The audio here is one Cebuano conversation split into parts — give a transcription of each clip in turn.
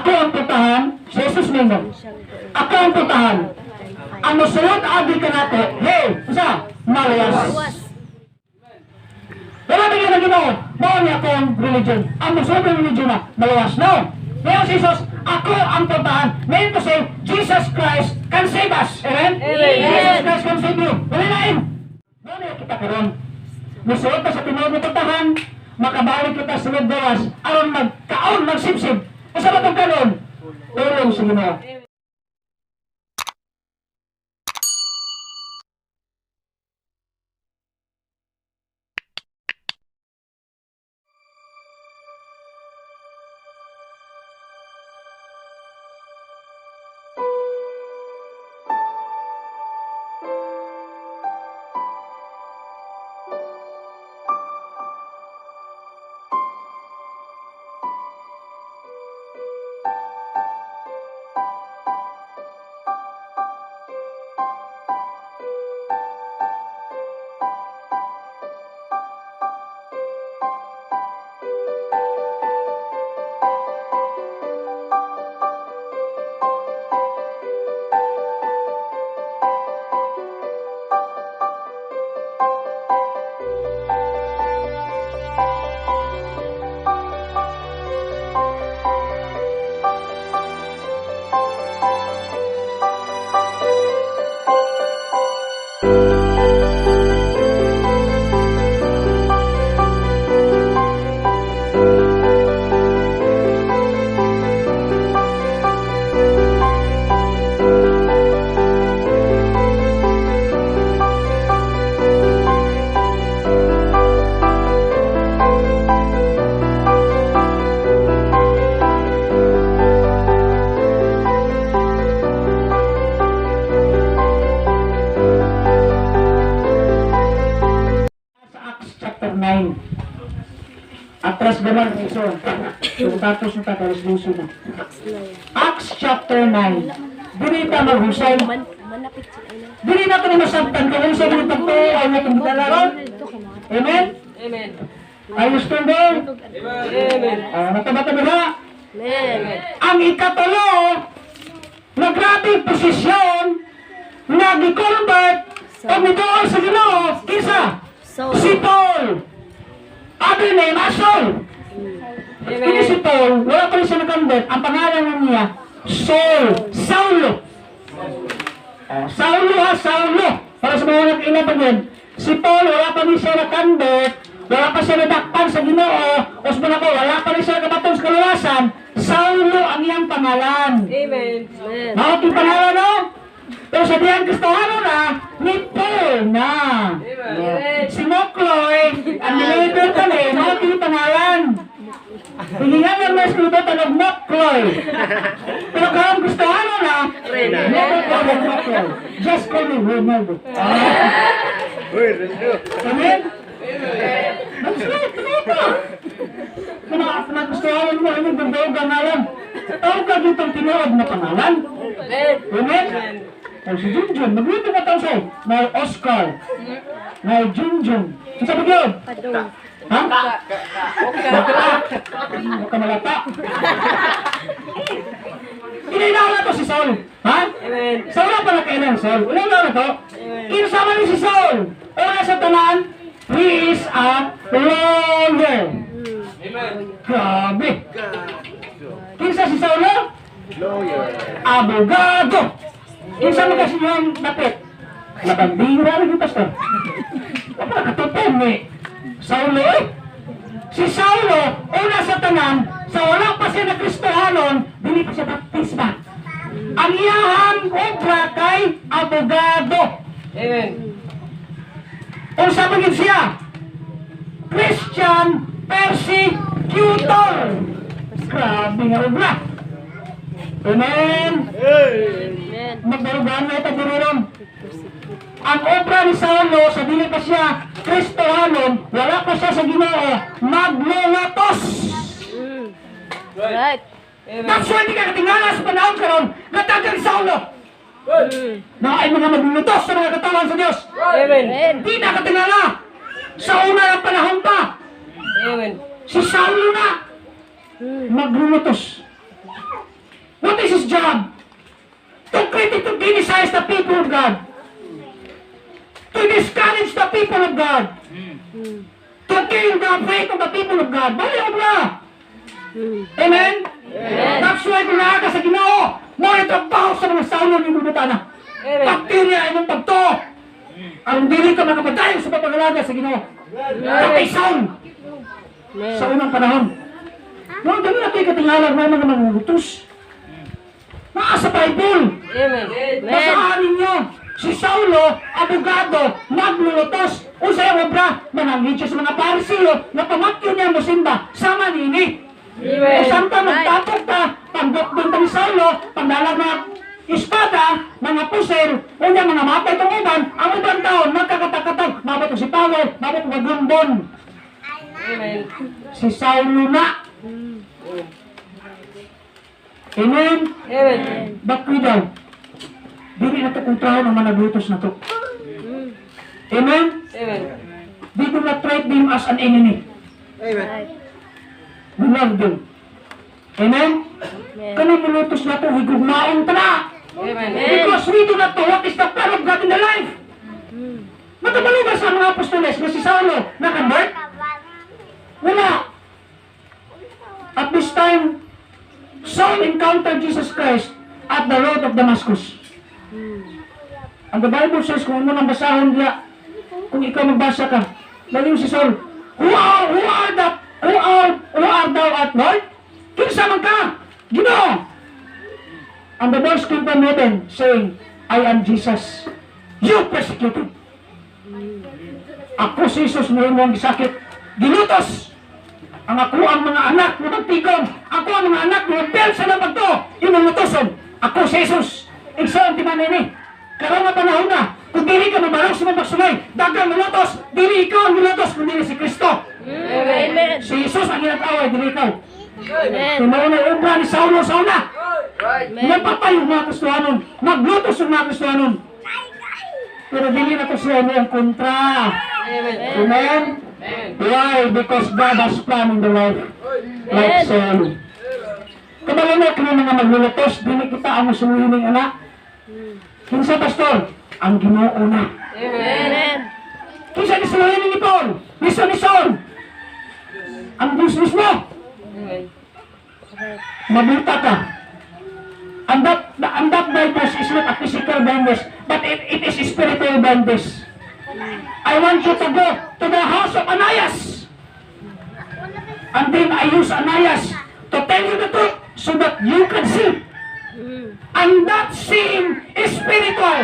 Ako ang putahan, si Jesus ningon. Ako ang putahan. Ang musulod agi kanato, hey, usa, maluwas. Wala ba yun ang Ginoo? Mao niya akong religion. Ang musulod ng religion na, maluwas. No. Ngayon si Jesus, ako ang putahan. Meaning to say, Jesus Christ can save us. Amen? Amen. Jesus Christ can save you. Wala lain. Mao niya kita karon. Musulod ta sa tinuod nga putahan, makabalik kita sa sulod gawas, aron magkaon, magsibsib. Usa ba itong kanon? Tulong sa Ginoo. Sa Acts chapter 9. Atras naman, iso. So, tapos yung tatalas duso na. Acts chapter 9. Dili ta maghusay. Manapit sila ina. Dili na ito ni masabtan kung unsa mo pagtuo ay natong dalaron. Amen? Amen. Are you still there? Amen. Natabata ba ha? Amen. Ang ikatulo, na grabe posisyon na gi-convert o midool sa Ginoo, kinsa? So, Si Paul. Other name, as Saul. Hindi si Paul, wala pa rin siya na-convert. Ang pangalan na niya, Saul. Saulo. Oh, Saulo ha, Saulo. Para sa mga nag-inapagin. Si Paul, wala pa rin siya na-convert. Wala pa siya nadakpan sa Ginoo. O sa mga ko, wala pa rin siya nakabatong sa kaluwasan. Saulo ang iyang pangalan. Amen. Amen. Mao yung pangalan, no? Pero sa diyang Kristiyano na, ni Paul na. Amen. Si Mokloy, ang nilabel ka na eh, mao yung pangalan. Hilingan ng mas kuto tanog Mokloy. Pero kung Kristiyano na, never call him Mokloy. Just call me Ronaldo. Uy, Ronaldo. Amen? That's right, totoo ka. Kung nagustuhan mo, ano yung ang ngalan? Tawag ka ditong tinuod na pangalan. Amen. Amen? O si Junjun, magluto ka tao sa'yo. May Oscar. May Junjun. Ano sabi yun? Padong. Ha? Baka. Huwag ka malata. Inainaw na to si Saul. Ha? Amen. Sa wala pala kailan, Saul. Wala na to. Kinsa man ni si Saul. Una sa tanan, he is a lawyer. Amen. Grabe. Kinsa si Saulo? Lawyer. Abogado. Kinsa man kasi yung dapit? Labandira rin yung pastor. Wala katupong ni Saulo eh. Si Saulo, una sa tanan, sa wala pa siya na Kristohanon, dili pa siya baptisma. Ang iyahang obra kay abogado. Amen. Unsa man gid siya? Christian persecutor. Grabe nga obra. Amen. Amen. Magdarugan na ito diriron. Ang obra ni Saulo sa dili pa siya Kristohanon, wala pa siya sa Ginoo, maglulutos. Right. Amen. That's why di ka katingala sa panahon karon nga tagang Saulo. Na ay mga maglulutos sa mga katawan sa Dios. Amen. Amen. Di na katingala. Sa una ng panahon pa, Amen. si Saulo na maglulutos. his job. To criticize the people of God. To discourage the people of God. To kill the faith of the people of God. Bali obra. Amen? That's why kung naa ka sa Ginoo, mao yung trabaho sa mga Saulo ni Butana. Amen. Bakterya imong pagtuo. Aron dili ka makapadayon sa pagpangalaga sa Ginoo. Katay Saul sa unang panahon. Mga ganun na ito'y katingalan may mga mangungutos. Naa sa Bible. Amen. Basahan ninyo. Si Saulo, abogado, naglulutos. Unsay ang obra, manangit siya sa mga Pariseo na pamatyo niya mosimba sama nini. Amen. O samtang magtapok ta, panggokdon ta ni Saulo, pangdalag mga espada, mga puser, unya mga matay itong uban, ang uban taon, magkakatakatag, mabot si Paulo, mabot magumbon. Amen. Si Saulo na. Amen? Amen. Bakwi daw. Dili na to kontraho ng mga naglutos na to. Amen? Amen. We do not treat them as an enemy. Amen. We love them. Amen? Kanang mulutos na to, higugmaon ta na. Amen. Because we do not know what is the plan of God in the life. Nakabalo ba sa mga apostoles na si Saulo na-convert? Wala. At this time, Saul encountered Jesus Christ at the road of Damascus. And the Bible says, kung ano nang basahon niya, kung ikaw magbasa ka, lalim si Saul, Who are thou art, Lord? Kinsa man ka? Ginoo! And the voice came from heaven saying, "I am Jesus. You persecuted." Ako si Jesus na imong gisakit. Gilutos! Ang ako ang mga anak na magtigom. Ako ang mga anak na rebel sa ilang pagtuo. Imong lutoson. Ako si Jesus. Igsoon ti man ini. Karon nga panahon na, kung dili ka mabarog sa mga pagsulay, daghang malutos, dili ikaw ang milutos, kundi si Kristo. Amen. Si Jesus ang ginatawag, dili ikaw. Amen. Kung mauna yung obra ni Saulo sa una, Right. napatay yung mga Kristohanon, naglutos yung mga Kristohanon. Pero dili na to siya ang kontra. Amen. Amen? Amen. Why? Because God has plan in the life. Like Saul. Kabalo na kini mga maglulutos, dili kita ang masuluhining anak. Kinsa, pastor? Ang Ginoo na. Amen. Amen. Kinsa ni suluhin ni Paul? Ni Saul. Ang Diyos mismo. Amen. Mabuta ka. And that blindness is not a physical blindness, but it is spiritual blindness. I want you to go to the house of Ananias. And then I use Ananias to tell you the truth so that you can see. And that seeing is spiritual.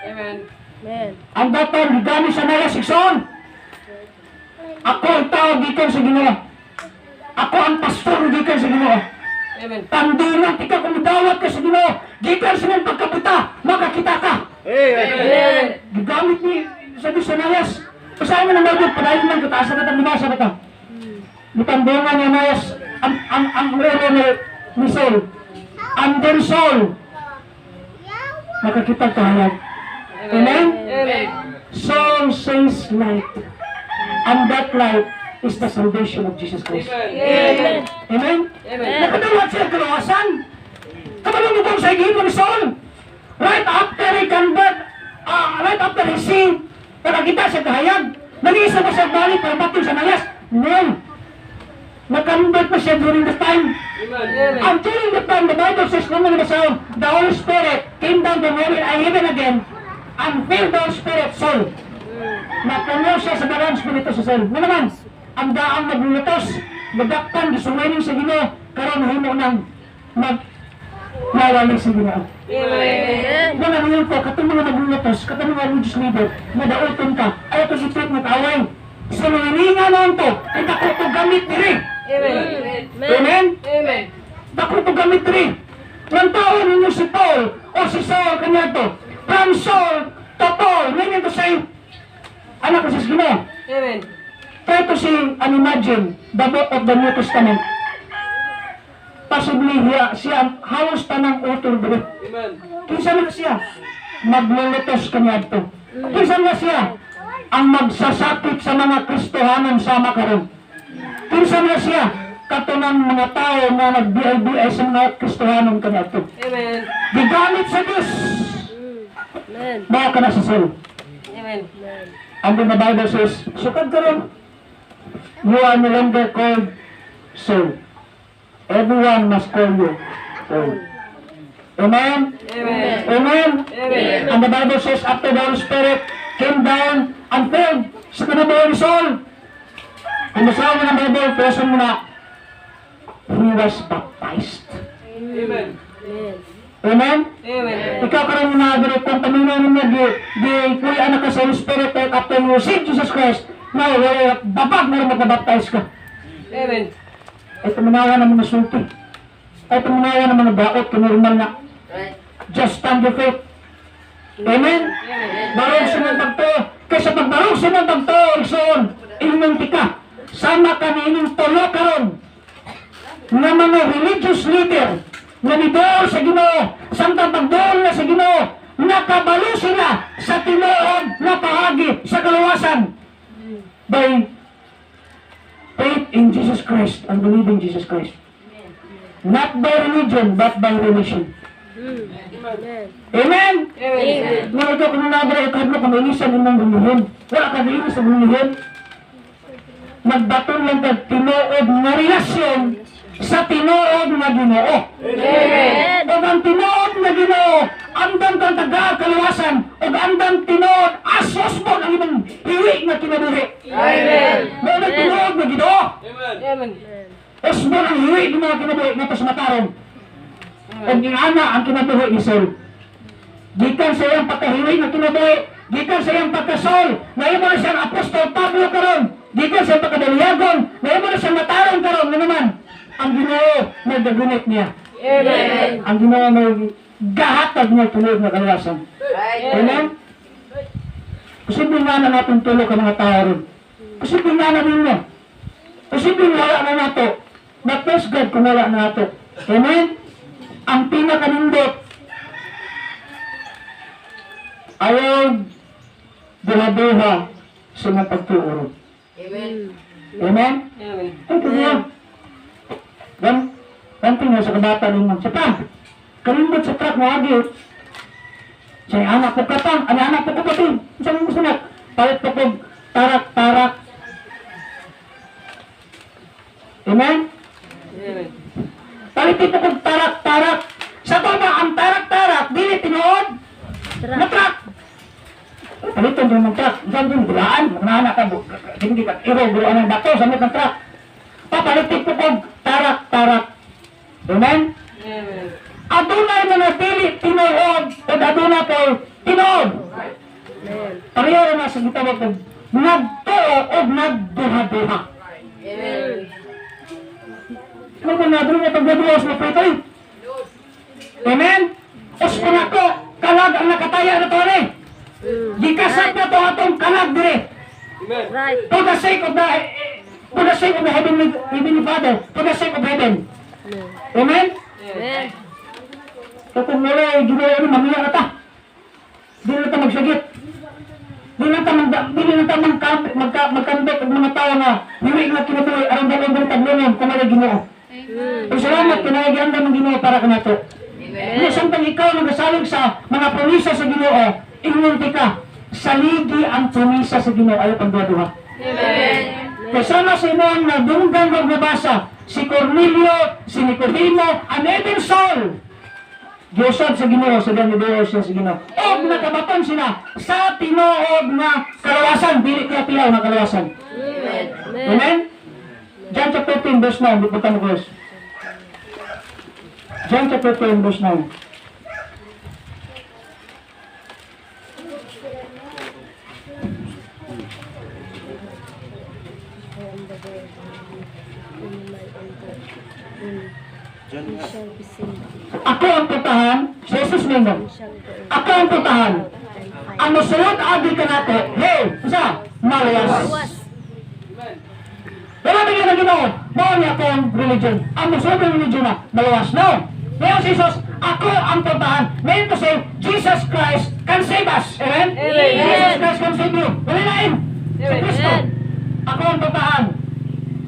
Amen. Amen. And that time, gani sa Ananias, igsoon. Ako ang tao gikan sa Ginoo. Ako ang pastor gikan sa Ginoo. Amen. Tandungan tika kung dawat ka sa Ginoo, gikan sa mong pagkabuta, makakita ka. Amen. Amen. Gigamit ni sa Diyos sa Ananias. Basahin mo ng Bible, padayon lang, kataas na katang binasa na ka. Gitandungan ni Ananias ang ulo ni Saul. And then Saul, nakakita kahayag. Amen? Amen. Saul sees light. And that light is the salvation of Jesus Christ. Amen. Amen? Amen. Nakadawat siya kalawasan. Kabalo mo kung sa gihimo ni Saul. Right after he convert, right after he see, nakakita siya kahayag. Nag-iisa ba siya balik para batong sa Ananias? No. Na-convert na siya during the time. Amen. And during the time, the Bible says, kung ano basahin, the Holy Spirit came down from heaven, I heaven again, and filled the Holy Spirit, Saul. Napuno siya sa Balaang Espiritu sa Saul. Ano naman, ang daang naglulutos, nadakpan, gisuwainin sa Ginoo, karon himo nang mag nawali sa Ginoo. Amen. Wala naman ko, katong mga naglulutos, katong mga religious leader, nga dauton ka, ayaw to si nga kaaway. Sa mga ninga noon to, ay dako to gamit diri. Amen. Amen? Amen. Dako to gamit diri. Nang tao ninyo si Paul o si Saul kanya to. From Saul to Paul, meaning to say, anak ko sa Ginoo. Amen. Try to see and imagine the book of the New Testament. Possibly siya ang halos tanang author diri. Amen. Kinsa man siya? Maglulutos kaniya to. Kinsa man siya? Ang magsasakit sa mga Kristohanon sama karon. Kinsa man siya? katunang mga tao nga nag-BI-BI sa mga Kristohanon kaniadto. Amen. Gigamit sa Diyos. Amen. Mao ka na si Saul. Amen. And then the Bible says, sukad karon, you are no longer called Saul. Everyone must call you Paul. Amen? Amen. Amen? Amen. And the Bible says, after the Holy Spirit came down and filled sa kinabuhi ni Saul. Kung basahin mo ng Bible, person mo na, he was baptized. Amen. Amen. Amen? Amen. Ikaw karon na diri kung paminaw ninyo gi gi kuya na ka sa Holy Spirit like after you receive Jesus Christ, now wala babag na rin magpabaptize ka. Amen. Ay paminawa ng mga sulti. Ay paminawa ng mga daot normal na. Just stand your faith. Amen? Barog sa mga pagtuo. Kaysa pagbarog sa mga pagtuo, igsoon, inunti ka. Sama ka ni inyong tulo karon nga mga religious leader nga nidool sa Ginoo, samtang pagdool na sa Ginoo, nakabalo sila sa tinuod na paagi sa kaluwasan by faith in Jesus Christ and believing Jesus Christ. Not by religion, but by relation. Amen. Amen? Amen. Mga ikaw kung nabra, ikaw mo kung inisan imong relihiyon. Wala ka inis sa relihiyon. Magbaton lang kag tinuod nga relasyon sa tinuod nga Ginoo. Amen. Ug ang tinuod nga Ginoo, andam kang taga kaluwasan, ug andam tinuod asos mo ang imong hiwi nga kinabuhi. Amen. Mao na tinuod nga Ginoo. Amen. Usbon ang hiwi ng mga kinabuhi ngadto sa matarong. Ug ingana ang kinabuhi ni Saul. Gikan sa iyang pagkahiwi nga kinabuhi, gikan sa iyang pagka-Saul, nahimo na siyang Apostol Pablo karon, gikan sa iyang pagkadaliyagon, nahimo na siyang matarong karon nga naman ang Ginoo nagagunit niya. Amen. Ang Ginoo may gahatag niya tinuod nga kaluwasan. Amen? Posible nga na natin tulo ka mga tao ron. Posible nga na ninyo. Posible wala na nato. But praise God kung wala na nato. Amen? Ang pinakanindot, ayaw duha-duha sa mga pagtuo. Amen? Amen? Amen. Ay, kanya. Gan, ganti nga sa kabata ninyo. Sa pa, kanindot sa truck mo agi. Sa anak ko katang, anak ko kapatid. Sa mga gusto na, palit ko kog tarak-tarak. Amen? Amen. Palit ko kog tarak-tarak. Sa to ba, ang tarak-tarak, dili tinuod? Na truck. Paliton din ng truck. Saan din, gulaan. Mga ka, hindi ka, iro, gulaan ng bato, sa ng truck. Papalitin ko kog tarak-tarak. Amen? Amen. Adunay mga dili tinuod o aduna kay tinuod. Amen. Pareho ra na sa gitawag og nagtuo o nagduha-duha. Amen. Ano ba na doon pagduha sa pretoy? Amen? Uspo na ko, kalag ang nakataya na to ni. Gikasat na to atong kalag dire. Amen. Right. For the sake of the heavenly Father, for the sake of heaven. Amen. Amen? Amen. So kung wala ay Ginoo ni mamaya na ta. Di na ta magsagit. Di na ta magkambit og mga tao nga hiwi nga kinabuhi aron dali ang taglunon kung wala Ginoo. Pero salamat kinahiganda ng Ginoo para kanato. Amen. Samtang ikaw nagasalig sa mga promisa sa Ginoo, ingon ka, saligi ang promisa sa Ginoo ayo pagduha-duha. Amen. Kasama sa imong nadunggan og nabasa, si Cornelio, si Nicodemo, and even Saul. Giusab sa Ginoo sa ganyan siya sa Ginoo. Og nakabaton sila sa tinuod nga kalawasan, dili kaya tiyaw nga kalawasan. Amen. Amen? John chapter 10 verse 9, di po mo verse. John chapter 10 verse 9. I am the door. Whom may enter in, he shall be saved. Ako ang putahan, si Jesus ninyo. He shall go in Ako ang putahan. and find. Ang mosulod agi kanato, hey, usa, malayas. Was. Wala bigyan ng Ginoo. Mao niya akong religion. Ang mosulod ng religion na malawas. No. Ngayon si Jesus, ako ang putahan. Meaning to say, Jesus Christ can save us. Amen? Amen. Jesus Christ can save you. Wala lain. Si Amen. Kristo. Ako ang putahan.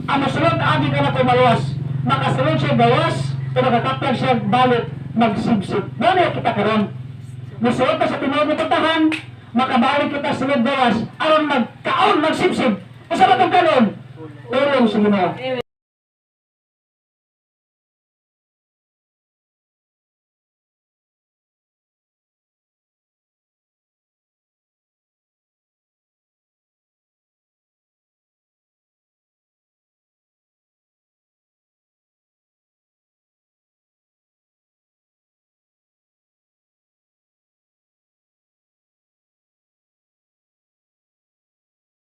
Ang mosulod agi kanako maluwas. Makasulod siya gawas, o makakaplag siya balik, magsibsib. Mao na kita karon. Musulod ta sa tinuod nga putahan, makabalik kita sulod gawas, aron magkaon, magsibsib. Usa ba tong kanon? Tulong sa Ginoo. Amen.